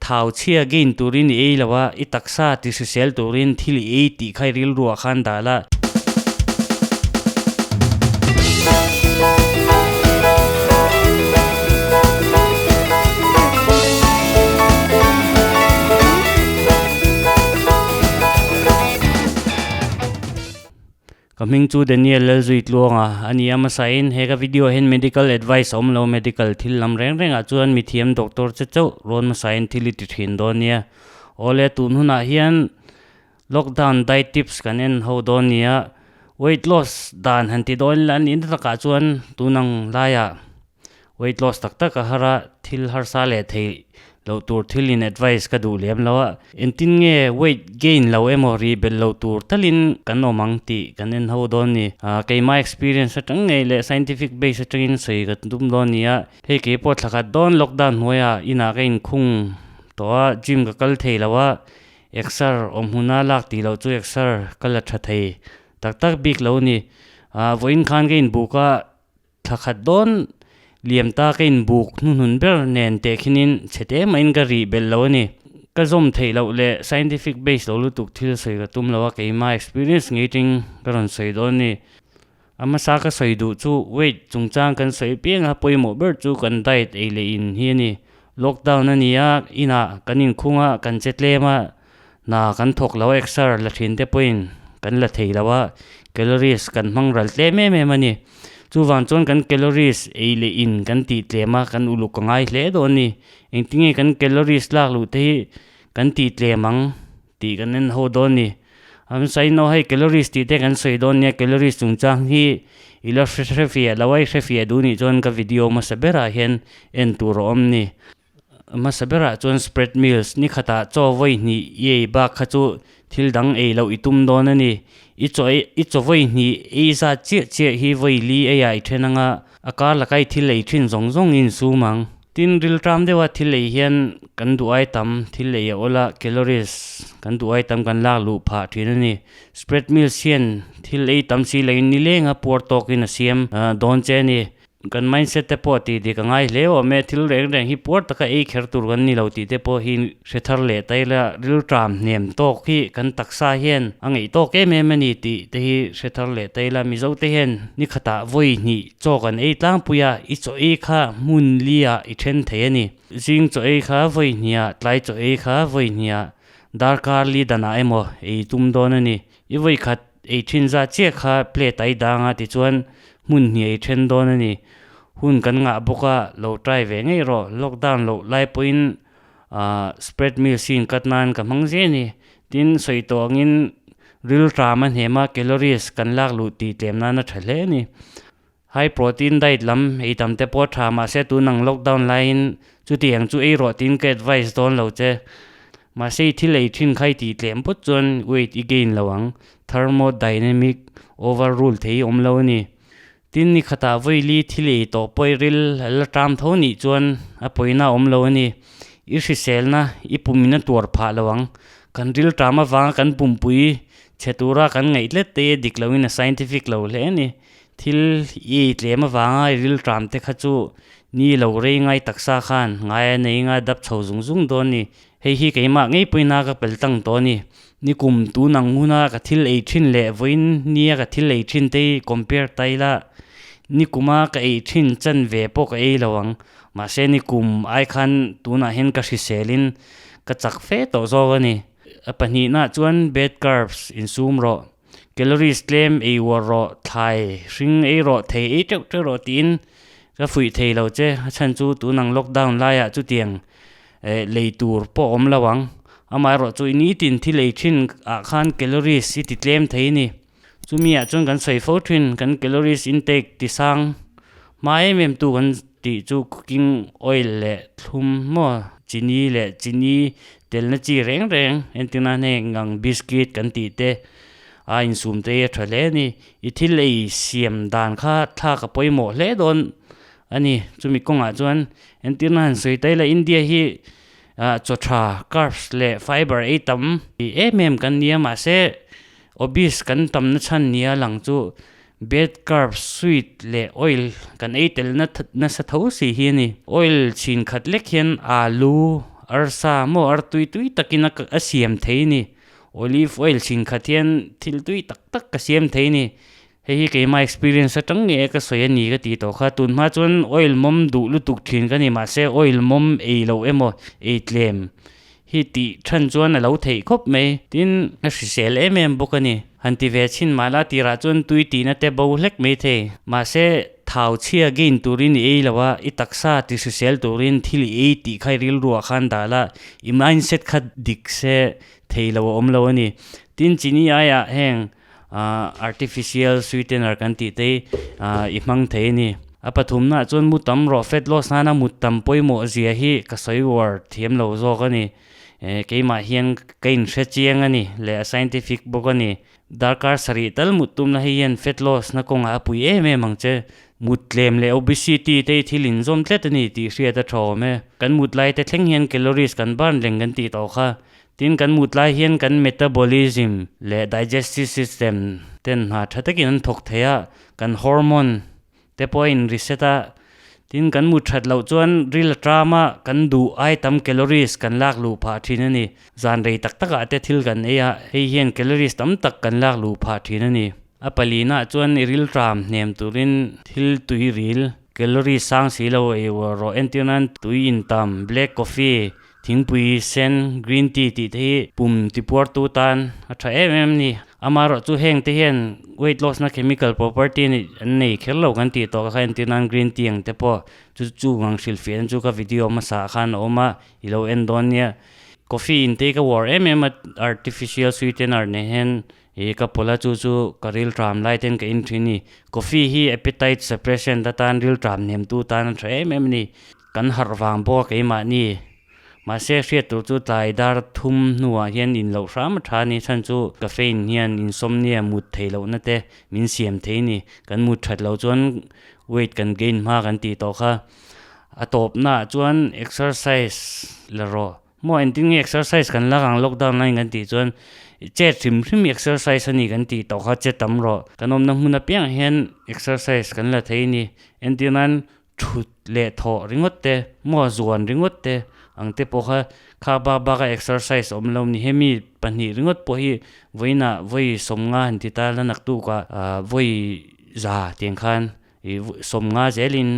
Thau chhia gain turin i ei lo a, i taksa ti hrisel turin thil i ei tih kha i rilruah khan dah la. Ka hming chu Daniel Lalzuitluanga a ni a, hmasain he ka video ah hian medical advice a awm lo, medical thil lam reng rengah chuan mithiam doctor che chauh rawn hmasain thil i ti thin dawn nia. Awle tun hunah hian lockdown diet tips kan en ho dawn nia, weight loss dan han ti dawn ila a nih na takah chuan tun ang laiah Weight loss tak tak a har a, thil harsa leh theih loh tur thil in advice ka duh lem lo a, engtin nge weight gain lo emaw ri belh loh tur talin kan awm ang tih kan en ho dawn ni. Keimah experience atang ngei leh scientific base atangin sawi ka tum dawn ni a, hei keipawh thla khat dawn lockdown hnuaiah inah ka inkhung tawh a, gym ka kal thei lo a, exer awm hmuna lak tih loh chu exer ka la tha thei tak tak bik lo ni. Vawiin khan ka inbuk a. Thla khat dawn liam ta ka inbuk hnuhnun ber nen teh khinin chhe te mahin ka rih belh lo a ni. Ka zawm theih loh leh scientific base lo lutuk thil sawi ka tum lo a, keimah experience ngei ting ka rawn sawi dawn a ni. A hmasa ka sawi duh chu weight chungchang kan sawi piang a, pawimawh ber chu kan diet ei leh in hi a ni. Lockdown a ni a, inah kan inkhung a, kan che tlem a, hna kan thawk lo a, exer la thin te pawhin kan la thei lo a, calories kan hmang ral tlem em em a ni. Chuvang chuan kan calories ei leh in kan tih tlem a, kan uluk a ngai hle dawn a ni. Engtinge kan calories lak luh te hi kan tih tlem ang tih kan en ho dawn a ni. An sawi no hei calories tih te kan sawi dawn nia calories chungchang hi i la hre hre fiah lo a, i hre fiah duh nih chuan ka video hmasa berah hian en tur a awm a ni. Hmasa berah chuan spread meals ni khatah chaw vawi hnih i ei bak kha chu thil dang ei loh i tum dawn a ni. I chaw ei i chaw vawi hnih ei zat chiah chiah hi vawi li eiah i then anga a kar laka i thil ei thin zawng zawng i insum ang. Tin rilṭam deuha thil ei hian kan duh ai tam thil ei a awl a, calories kan duh ai tam kan lak luh phah thin a ni. Spread meals hian thil ei tam si loin nilenga puar tawkin a siam dawn che a ni. Kan mindset te pawh tih dik a ngai hle awm e, thil reng reng hi puar taka ei kher tur kan ni lo tih te pawh hi hre thar leh ta ila, rilṭam hnem tawk hi kan taksa hian a ngeih tawk em em a ni tih te hi hre thar leh ta ila, Mizo te hian ni khatah vawi hnih chaw kan ei tlangpui a, i chaw ei kha hmun li ah i then thei a ni. Zing chaw ei kha vawi hnih ah, tlai chaw ei kha vawi hnih ah, darkar li danah emaw ei tum dawn a ni. I vawi khat ei thin zat chiah kha plate a i dang a tichuan hmun hnih a i then dawn a ni. Hun kan ngah bawk a, lo try ve ngei rawh. Lockdown loh lai pawhin ahh spread meals hi inkat nan ka hmang zel a ni. Tin, sawi tawh angin rilṭam a hnem a, calories kan lak luh tih tlem nan a tha hle a ni. High protein diet lam ei tam te pawh a tha mahse tun ang lockdown laiin chutiang chu ei rawh tiin ka advice dawn lo che. Mahse i thil ei thin kha i tih tlem phawt chuan weight i gain lo ang. Thermodynamic overrule thei i awm lo a ni. Tin ni khatah vawi li thil ei tawh pawh i ril a la ṭam tho nih chuan a pawina a awm lo a ni. I hriselna i pumin a tuar phah lo ang. Kan ril ṭam avanga kan pumpui chhe tura kan ngaih tlet te hi a dik loin a scientific lo hle a ni. Thil i ei tlem avanga i rilṭam te kha chu ni lo rei ngai taksa khan ngai a nei nga dap chho zung zung dawn ni. Hei hi keimah ngei pawhin a ka pel tang tawh a ni. Ni kum tun ang huna ka thil ei thin leh vawiin nia ka thil ei thin te hi compare ta ila ni kuma ka ei thin chan ve pawh ka ei lo ang. Mahse ni kum ai khan tunah hian ka hriselin ka chak fe tawh zawk a ni. A pahnihnaah chuan bad carbs insum rawh. Calories tlem ei uar rawh, thlai hring ei rawh, thei ei teuh teuh rawh tiin ka fuih thei lo che. A chhan chu tun ang lockdown laiah chutiang eh lei tur pawh awm lo ang. Amaherawh chu i nitin thil ei thin ah khan calories i ti tlem thei a ni. Chumi ah chuan kan sawi fo thin, kan calories intake ti sang hma em em tu kan tih chu cooking oil leh thlum maw chini leh chini Telna chi reng reng entirna hne ngang biscuit kan tih te a insum te hi a tha hle a ni. I thil ei siam dan kha thlak a pawimawh hle dawn a ni. Chumi kawngah chuan entirna han sawi ta ila India hi ah chaw tha carbs leh fiber ei tam em em kan nia mahse obese kan tamna chhan nia lang chu bad carbs sweet leh oil kan ei tel nasa tho si hi a ni. Oil chhin khat lek hian alu. Arsa maw artui tui takin a siam thei ni. Olive oil chhin khat hian thil tui tak tak ka siam thei ni. Hei hi keimah experience atang nge ka sawi a ni ka tih tawh kha. Tun hma chuan oil mawm duh lutuk thin ka ni mahse oil mawm ei loh emaw ei tlem hi tih than chuan a lo theih khawp mai. Tin a hrisel em em bawk a ni. Han ti ve chhin mahla tirah chuan tui tihna te bo hlek mai thei. Mahse thau chhia gain turin i ei lo a, i taksa ti hrisel turin thil i ei tih kha i rilruah khan dah la, i mindset kha dik se thei lo a awm lo a ni. Tin chini aiah heng Artificial sweetener kan tih te hi i hmang thei a ni. A pathumnaah chuan mu tam rawh fat loss nana mut tam pawimawh zia hi ka sawi uar thiam lo zawk a ni. Keimah hian ka inhre chiang a ni leh a scientific bawk a ni. Darkar sarih tal mut tumna hei hian fat loss na kawngah a pui em em ang che. Mut tlem leh obesity te hi thil inzawm tlet a ni tih hriat a tha awm e. Kan mut lai te thleng hian calories kan burn reng kan tih tawh kha. Tin, kan mut lai hian kan metabolism leh digestive system ten hna tha takin an thawk thei a, kan hormone te pawh a in reset a. Tin, kan mut that loh chuan ril a tram a, kan duh ai tam calories kan lak luh phah thin a ni. Zan rei tak takah te thil kan ei a, hei hian calories tam tak kan lak luh phah thin a ni. A palinah chuan i ril tram hnem turin thil tui ril, calories sang si lo ei uar rawh. Entir nan tui intam, black coffee, Thingpui sen, green tea tih te hi pum tipuartu tan a tha em em a ni. Amaherawh chu heng te hian weight loss na chemical property an nei kher lo kan tih tawh kha entir nan green tea ang te pawh chu chu ang hrilhfiahna chu ka video hmasa ah khan a awm a, i lo en dawn nia. Coffee in te hi ka uar em em a, artificial sweetener nen hian ih ka pawlh a chu chu ka rilṭam lai ten ka in thin a ni. Coffee hi appetite suppression atan rilṭam hnemtu tan a tha em em a ni. Kan harh vang bawk a keimahni. Mahse hriat tur chu tlai dar thum hnuah hian in loh hram a tha a ni. Chhan chu caffeine hian insomnia mut theih lohna te min siam thei a ni. Kan mut that loh chuan weight kan gain hma kan tih tawh kha. A tawpnaah chuan exercise la rawh. Maw engtin nge exercise kan lak ang lockdown laiin kan tih chuan chet hrim hrim exercise a ni kan tih tawh kha che tam rawh. Kan awmna hmun apiangah hian exercise kan la thei a ni. Entir nan thut leh thawh ringawt te, maw zuan ringawt te ang te pawh kha kha bak bak a exercise awm lo ni. Hemi pahnih ringawt pawh hi vawiinah vawi sawmnga han ti ta la naktukah vawi za tiang khan ih sawmnga zelin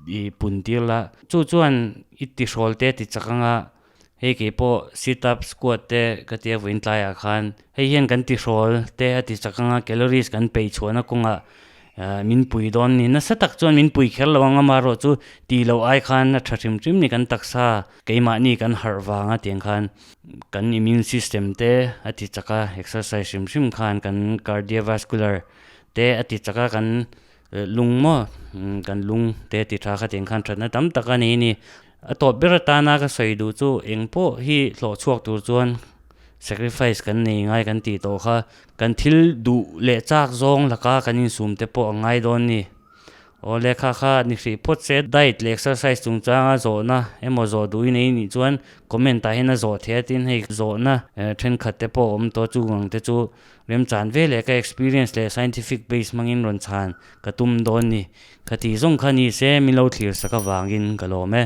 ih pun tir la chu chuan i tihrawl te ti chak anga hei kei pawh sit up squat te ka tia vawiin tlaiah khan hei hian kan tihrawl te a ti chak anga calories kan peih chhuahna kawngah ah min pui dawn ni nasa tak chuan min pui kher lo ang amaherawh chu tih loh ai khan a tha hrim hrim ni kan taksa keimahni kan harh vanga tiang khan kan immune system te a ti chak a exercise hrim hrim khan kan cardiovascular te a ti chak a kan Lung maw kan lung te ti tha kha tiang khan thatna tam tak a ni ni. A tawp ber atana ka sawi duh chu eng pawh hi hlawh chhuak tur chuan sacrifice kan nei ngai kan tih tawh kha kan thil duh leh chak zawng laka kan insum te pawh a ngai dawn ni. Aw lehkha kha ni hrih phawt se diet leh exercise chungchanga zawhna emaw zawh duhin ei nih chuan comment ah hian a zawh thei a tin hei zawhna thenkhat te pawh a awm tawh chung ang te chu Remchan ve leh ka experience leh scientific base hmangin rawn chhan ka tum dawn ni. Ka tih zawng kha ni se min lo thlir sak avangin ka lawm e.